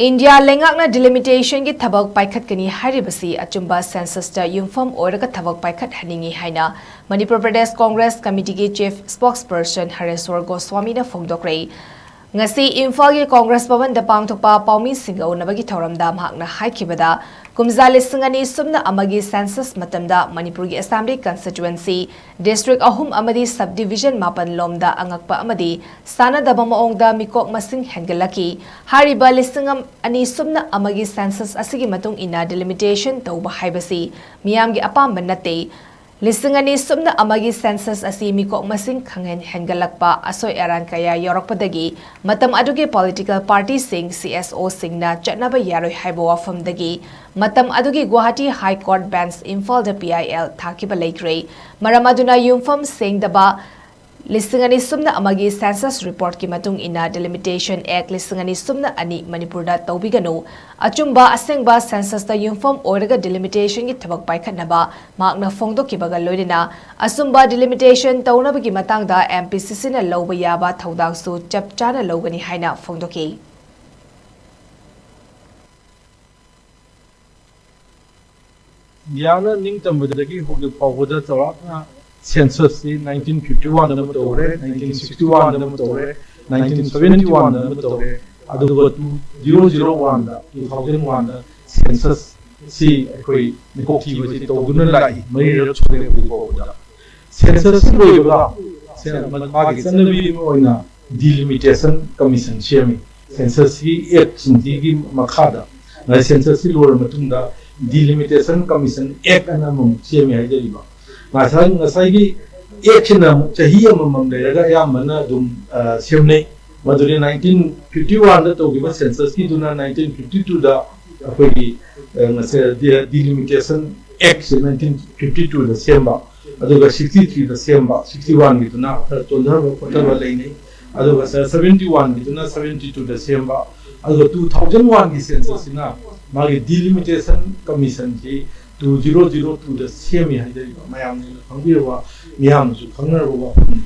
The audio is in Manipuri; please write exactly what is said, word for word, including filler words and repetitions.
ꯏꯟꯗꯤꯌꯥ ꯂꯩꯉꯥꯛꯅ ꯗꯤꯂꯤꯃꯤꯇꯦꯁꯟꯒꯤ ꯊꯕꯛ ꯄꯥꯏꯈꯠꯀꯅꯤ ꯍꯥꯏꯔꯤꯕꯁꯤ ꯑꯆꯨꯝꯕ ꯁꯦꯟꯁꯁꯇ ꯌꯨꯝꯐꯝ ꯑꯣꯏꯔꯒ ꯊꯕꯛ ꯄꯥꯏꯈꯠꯍꯟꯅꯤꯡꯏ ꯍꯥꯏꯅ ꯃꯅꯤꯄꯨꯔ ꯄ꯭ꯔꯗꯦꯁ ꯀꯣꯡꯒ꯭ꯔꯦꯁ ꯀꯃꯤꯇꯤꯒꯤ ꯆꯤꯐ ꯁ꯭ꯄꯣꯛꯁꯄꯔꯁꯟ ꯍꯔꯦꯁ꯭ꯋꯔ ꯒꯣꯁ꯭ꯋꯥꯃꯤꯅ ꯐꯣꯡꯗꯣꯛꯈ꯭ꯔꯦ꯫ ꯉꯁꯤ ꯏꯝꯐꯥꯜꯒꯤ ꯀꯣꯡꯒ꯭ꯔꯦꯁ ꯚꯕꯟꯗ ꯄꯥꯡꯊꯣꯛꯄ ꯄꯥꯎꯃꯤꯁꯤꯡꯒ ꯎꯅꯕꯒꯤ ꯊꯧꯔꯝꯗ ꯃꯍꯥꯛꯅ ꯍꯥꯏꯈꯤꯕꯗ, ꯀꯨꯝꯖꯥ ꯂꯤꯁꯤꯡ ꯑꯅꯤ ꯁꯨꯞꯅ ꯑꯃꯒꯤ ꯁꯦꯟꯁꯁ ꯃꯇꯝꯗ ꯃꯅꯤꯄꯨꯔꯒꯤ ꯑꯦꯁꯦꯝꯕ꯭ꯂꯤ ꯀꯟꯁꯇꯤꯇ꯭ꯋꯦꯟꯁꯤ, ꯗꯤꯁꯇ꯭ꯔꯤꯛ ꯑꯍꯨꯝ ꯑꯃꯗꯤ ꯁꯕ ꯗꯤꯚꯤꯖꯟ ꯃꯥꯄꯟ ꯂꯣꯝꯗ ꯑꯉꯛꯄ ꯑꯃꯗꯤ ꯁꯥꯟꯅꯗꯕ ꯃꯑꯣꯡꯗ ꯃꯤꯀꯣꯛ ꯃꯁꯤꯡ ꯍꯦꯟꯒꯠꯂꯛꯈꯤ꯫ ꯍꯥꯏꯔꯤꯕ ꯂꯤꯁꯤꯡ ꯑꯅꯤ ꯁꯨꯞꯅ ꯑꯃꯒꯤ ꯁꯦꯟꯁꯁ ꯑꯁꯤꯒꯤ ꯃꯇꯨꯡ ꯏꯟꯅ ꯗꯤꯂꯤꯃꯤꯇꯦꯁꯟ ꯇꯧꯕ ꯍꯥꯏꯕꯁꯤ ꯃꯤꯌꯥꯝꯒꯤ ꯑꯄꯥꯝꯕ ꯅꯠꯇꯦ꯫ ꯂꯤꯁꯤꯡ ꯑꯅꯤ ꯁꯨꯞꯅ ꯑꯃꯒꯤ ꯁꯦꯟꯁꯁ ꯑꯁꯤ ꯃꯤꯀꯣꯛ ꯃꯁꯤꯡ ꯈꯪꯍꯦꯟ ꯍꯦꯟꯒꯠꯂꯛꯄ, ꯑꯁꯣꯏ ꯑꯔꯥꯟ ꯀꯌꯥ ꯌꯥꯎꯔꯛꯄꯗꯒꯤ ꯃꯇꯝ ꯑꯗꯨꯒꯤ ꯄꯣꯂꯤꯇꯤꯀꯦꯜ ꯄꯥꯔꯇꯤꯁꯤꯡ, ꯁꯤ ꯑꯦꯁ ꯑꯣꯁꯤꯡꯅ ꯆꯠꯅꯕ ꯌꯥꯔꯣꯏ ꯍꯥꯏꯕ ꯋꯥꯐꯝꯗꯒꯤ ꯃꯇꯝ ꯑꯗꯨꯒꯤ ꯒꯨꯋꯥꯍꯥꯇꯤ ꯍꯥꯏ ꯀꯣꯔꯠ ꯕꯦꯟꯆ ꯏꯝꯐꯥꯜꯗ ꯄꯤ ꯑꯥꯏ ꯑꯦꯜ ꯊꯥꯈꯤꯕ ꯂꯩꯈ꯭ꯔꯦ꯫ ꯃꯔꯝ ꯑꯗꯨꯅ ꯌꯨꯝꯐꯝ ꯁꯦꯡꯗꯕ ꯂꯤꯁꯤꯡ ꯑꯅꯤ ꯁꯨꯞꯅ ꯑꯃꯒꯤ ꯁꯦꯟꯁꯁ ꯔꯤꯄꯣꯔꯠꯀꯤ ꯃꯇꯨꯡ ꯏꯟꯅ ꯗꯤꯂꯤꯃꯤꯇꯦꯁꯟ ꯑꯦꯛ ꯂꯤꯁꯤꯡ ꯑꯅꯤ ꯁꯨꯞꯅ ꯑꯅꯤ ꯃꯅꯤꯄꯨꯔꯗ ꯇꯧꯕꯤꯒꯅꯨ꯫ ꯑꯆꯨꯝꯕ ꯑꯁꯦꯡꯕ ꯁꯦꯟꯁꯁꯇ ꯌꯨꯝꯐꯝ ꯑꯣꯏꯔꯒ ꯗꯤꯂꯤꯃꯤꯇꯦꯁꯟꯒꯤ ꯊꯕꯛ ꯄꯥꯏꯈꯠꯅꯕ ꯃꯍꯥꯛꯅ ꯐꯣꯡꯗꯣꯛꯈꯤꯕꯒ ꯂꯣꯏꯅꯅ ꯑꯁꯨꯝꯕ ꯗꯤꯂꯤꯃꯤꯇꯦꯁꯟ ꯇꯧꯅꯕꯒꯤ ꯃꯇꯥꯡꯗ ꯑꯦꯝ ꯄꯤ ꯁꯤ ꯁꯤꯅ ꯂꯧꯕ ꯌꯥꯕ ꯊꯧꯗꯥꯡꯁꯨ ꯆꯞ ꯆꯥꯅ ꯂꯧꯒꯅꯤ ꯍꯥꯏꯅ ꯐꯣꯡꯗꯣꯛꯈꯤ꯫ ꯏꯟꯗꯤꯌꯥꯅ ꯅꯤꯡꯇꯝꯕꯗꯒꯤ ꯍꯧꯖꯤꯛ ꯐꯥꯎꯕꯗ ꯆꯥꯎꯔꯥꯛꯅ ꯁꯦꯟꯁꯁꯁꯤ ꯅꯥꯏꯟꯇꯤꯟ ꯐꯤꯐꯇꯤ ꯋꯥꯟꯗ ꯑꯃ ꯇꯧꯔꯦ, ꯅꯥꯏꯟꯇꯤꯟ ꯁꯤꯛꯁꯇꯤ ꯋꯥꯟꯗ ꯑꯃ ꯇꯧꯔꯦ, ꯅꯥꯏꯟꯇꯤꯟ ꯁꯚꯦꯟꯇꯤ ꯋꯥꯟꯗ ꯑꯃ ꯇꯧꯔꯦ, ꯑꯗꯨꯒ ꯇꯨ ꯖꯤꯔꯣ ꯖꯤꯔꯣ ꯋꯥꯟꯗ, ꯇꯨ ꯊꯥꯎꯖꯟ ꯋꯥꯟꯗ ꯁꯦꯟꯁꯁꯁꯤ ꯑꯩꯈꯣꯏ ꯃꯤꯀꯣꯛ ꯊꯤꯕꯁꯤ ꯇꯧꯗꯨꯅ ꯂꯥꯛꯏ, ꯃꯔꯤꯔꯛ ꯁꯨꯔꯦ ꯍꯧꯖꯤꯛ ꯐꯥꯎꯕꯗ꯫ ꯁꯦꯟꯁꯁꯁꯤ ꯂꯣꯏꯕꯒ ꯁꯦ-, ꯃꯥꯒꯤ ꯆꯠꯅꯕꯤ ꯑꯃ ꯑꯣꯏꯅ ꯗꯤꯂꯤꯃꯤꯇꯦꯁꯟ ꯀꯃꯤꯁꯟ ꯁꯦꯝꯃꯤ꯫ ꯁꯦꯟꯁꯁꯀꯤ ꯑꯦꯛꯁꯤꯡꯁꯤꯒꯤ ꯃꯈꯥꯗ ꯉꯁꯥꯏ ꯁꯦꯟꯁꯁꯁꯤ ꯂꯣꯏꯔ ꯃꯇꯨꯡꯗ ꯗꯤꯂꯤꯃꯤꯇꯦꯁꯟ ꯀꯃꯤꯁꯟ ꯑꯦꯛ ꯑꯅ ꯑꯃꯃꯨꯛ ꯁꯦꯝꯃꯤ ꯍꯥꯏꯖꯔꯤꯕ꯫ ꯉꯁꯥꯏ, ꯉꯁꯥꯏꯒꯤ ꯑꯦꯛꯁꯤꯅ ꯑꯃꯨꯛ ꯆꯍꯤ ꯑꯃꯃꯝ ꯂꯩꯔꯒ ꯑꯌꯥꯝꯕꯅ ꯑꯗꯨꯝ, ꯑ, ꯁꯦꯝꯅꯩ꯫ ꯃꯗꯨꯗꯤ ꯅꯥꯏꯟꯇꯤꯟ ꯐꯤꯐꯇꯤ ꯋꯥꯟꯗ ꯇꯧꯈꯤꯕ ꯁꯦꯟꯁꯁꯀꯤꯗꯨꯅ ꯅꯥꯏꯟꯇꯤꯟ ꯐꯤꯐꯇꯤ ꯇꯨꯗ ꯑꯩꯈꯣꯏꯒꯤ, ꯑ, ꯉꯁꯥꯏ ꯗꯤ-, ꯗꯤꯂꯤꯃꯤꯇꯦꯁꯟ ꯑꯦꯛꯁꯦ ꯅꯥꯏꯟꯇꯤꯟ ꯐꯤꯐꯇꯤ ꯇꯨꯗ ꯁꯦꯝꯕ, ꯑꯗꯨꯒ ꯁꯤꯛꯁꯇꯤ ꯊ꯭ꯔꯤꯗ ꯁꯦꯝꯕ, ꯁꯤꯛꯁꯇꯤ ꯋꯥꯟꯒꯤꯗꯨꯅ ꯈꯔ ꯆꯣꯟꯊꯕ ꯈꯣꯠꯊꯕ ꯂꯩꯅꯩ꯫ ꯑꯗꯨꯒ ꯁꯚꯦꯟꯇꯤ ꯋꯥꯟꯒꯤꯗꯨꯅ ꯁꯚꯦꯟꯇꯤ ꯇꯨꯗ ꯁꯦꯝꯕ, ꯑꯗꯨꯒ ꯇꯨ ꯊꯥꯎꯖꯟ ꯋꯥꯟꯒꯤ ꯁꯦꯟꯁꯁꯁꯤꯅ ꯃꯥꯒꯤ ꯗꯤꯂꯤꯃꯤꯇꯦꯁꯟ ꯀꯃꯤꯁꯟꯁꯤ ꯇꯨ ꯖꯤꯔꯣ ꯖꯤꯔꯣ ꯇꯨꯗ ꯁꯦꯝꯃꯤ ꯍꯥꯏꯖꯔꯤꯕ ꯃꯌꯥꯝꯅ ꯈꯪꯕꯤꯔꯕ, ꯃꯤꯌꯥꯝꯅꯁꯨ ꯈꯪꯅꯔꯕ ꯋꯥꯐꯝꯅꯤ꯫